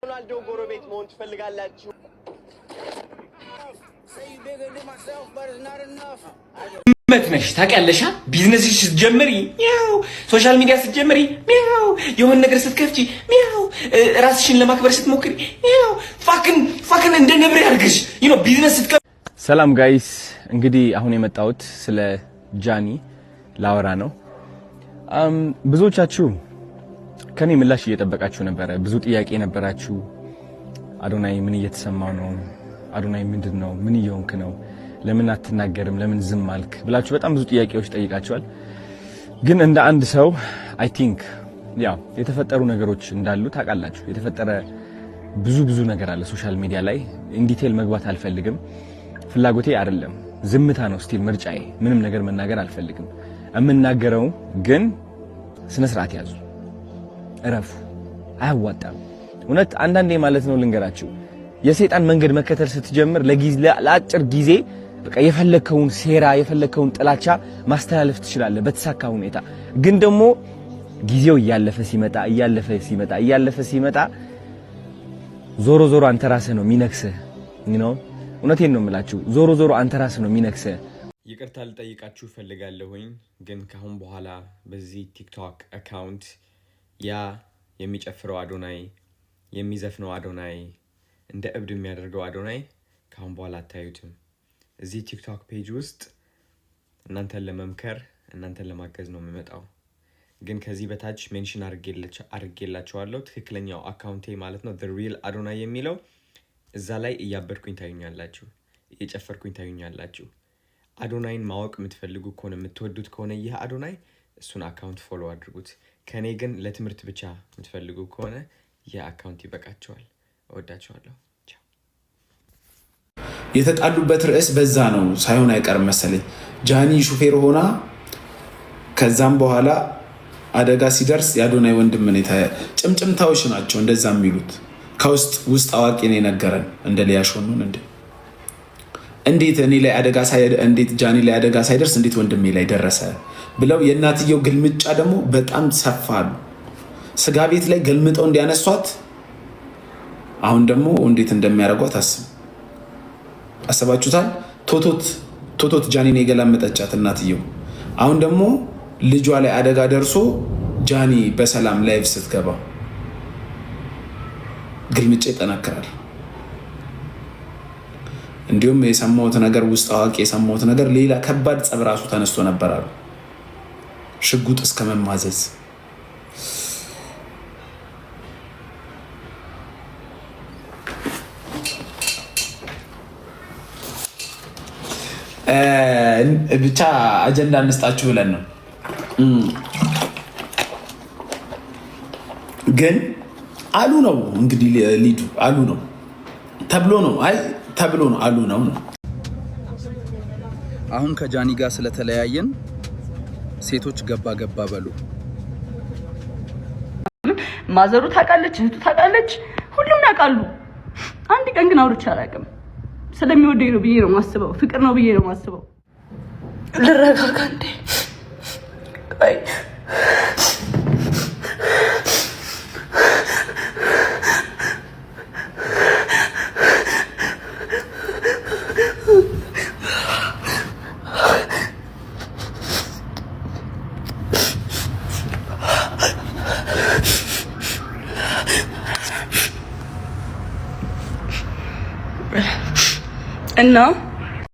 የሮናልዶ ጎረቤት መሆን ትፈልጋላችሁ? ድመት ነሽ ታውቂያለሽ። ቢዝነስሽ ስትጀምሪ ሚያው፣ social media ስትጀምሪ ሚያው፣ የሆነ ነገር ስትከፍቺ ሚያው፣ ራስሽን ለማክበር ስትሞክሪ ሚያው፣ fucking fucking እንደ ነብር ያርግሽ you know business ስትከፍቺ። ሰላም guys፣ እንግዲህ አሁን የመጣሁት ስለ ጃኒ ላወራ ነው። ብዙዎቻችሁ ከኔ ምላሽ እየጠበቃችሁ ነበረ። ብዙ ጥያቄ ነበራችሁ። አዶናይ ምን እየተሰማው ነው? አዶናይ ምንድን ነው? ምን እየሆንክ ነው? ለምን አትናገርም? ለምን ዝም አልክ? ብላችሁ በጣም ብዙ ጥያቄዎች ጠይቃችኋል። ግን እንደ አንድ ሰው I think ያው የተፈጠሩ ነገሮች እንዳሉ ታውቃላችሁ። የተፈጠረ ብዙ ብዙ ነገር አለ social media ላይ። In detail መግባት አልፈልግም፣ ፍላጎቴ አይደለም። ዝምታ ነው still ምርጫዬ። ምንም ነገር መናገር አልፈልግም። የምናገረው ግን ስነ ስርዓት ያዙ፣ እረፉ። አያዋጣም። እውነት አንዳንዴ ማለት ነው ልንገራችሁ፣ የሰይጣን መንገድ መከተል ስትጀምር ለአጭር ጊዜ በቃ የፈለከውን ሴራ የፈለከውን ጥላቻ ማስተላለፍ ትችላለህ በተሳካ ሁኔታ። ግን ደግሞ ጊዜው እያለፈ ሲመጣ እያለፈ ሲመጣ እያለፈ ሲመጣ ዞሮ ዞሮ አንተ ራስህ ነው የሚነክስህ ነው። እውነቴን ነው የምላችሁ። ዞሮ ዞሮ አንተ ራስህ ነው የሚነክስህ። ይቅርታ ልጠይቃችሁ እፈልጋለሁኝ፣ ግን ከአሁን በኋላ በዚህ ቲክቶክ account ያ የሚጨፍረው አዶናይ፣ የሚዘፍነው አዶናይ፣ እንደ እብድ የሚያደርገው አዶናይ ከአሁን በኋላ አታዩትም። እዚህ ቲክቶክ page ውስጥ እናንተን ለመምከር እናንተን ለማገዝ ነው የምመጣው። ግን ከዚህ በታች mention አድርጌላችኋለሁ ትክክለኛው account ኤ ማለት ነው real አዶናይ የሚለው እዛ ላይ እያበድኩኝ ታዩኛላችሁ፣ እየጨፈርኩኝ ታዩኛላችሁ። አዶናይን ማወቅ የምትፈልጉ ከሆነ፣ የምትወዱት ከሆነ ይህ አዶናይ እሱን account follow አድርጉት። ከእኔ ግን ለትምህርት ብቻ የምትፈልጉ ከሆነ ይህ account ይበቃችኋል። እወዳችኋለሁ። ቻው። የተጣሉበት ርዕስ በዛ ነው ሳይሆን አይቀርም መሰለኝ። ጃኒ ሹፌር ሆና ከዛም በኋላ አደጋ ሲደርስ የአዶናይ ወንድም ነው። ጭምጭምታዎች ናቸው እንደዛ የሚሉት፣ ከውስጥ ውስጥ አዋቂ ነው የነገረን። እንደ ሊያሾኑን እንደ እንዴት እኔ ላይ አደጋ፣ እንዴት ጃኒ ላይ አደጋ ሳይደርስ እንዴት ወንድሜ ላይ ደረሰ ብለው የእናትየው ግልምጫ ደግሞ በጣም ሰፋሉ። ስጋ ቤት ላይ ገልምጠው እንዲያነሷት አሁን ደግሞ እንዴት እንደሚያደርጓት አስብ አስባችሁታል? ቶቶት ቶቶት ጃኒን የገላመጠቻት እናትየው አሁን ደግሞ ልጇ ላይ አደጋ ደርሶ ጃኒ በሰላም live ስትገባ ግልምጫ ይጠናከራል። እንዲሁም የሰማሁት ነገር፣ ውስጥ አዋቂ የሰማሁት ነገር፣ ሌላ ከባድ ጸብ ራሱ ተነስቶ ነበር አሉ። ሽጉጥ እስከ መማዘዝ። ብቻ አጀንዳ እንስጣችሁ ብለን ነው። ግን አሉ ነው እንግዲህ ሊዱ አሉ ነው ተብሎ ነው፣ አይ ተብሎ ነው፣ አሉ ነው ነው። አሁን ከጃኒ ጋር ስለተለያየን ሴቶች ገባ ገባ በሉ። ማዘሩ ታውቃለች፣ እህቱ ታውቃለች፣ ሁሉም ያውቃሉ። አንድ ቀን ግን አውርቼ አላውቅም። ስለሚወደኝ ነው ብዬ ነው የማስበው። ፍቅር ነው ብዬ ነው የማስበው። ልረጋጋ እንዴ? ቆይ። እና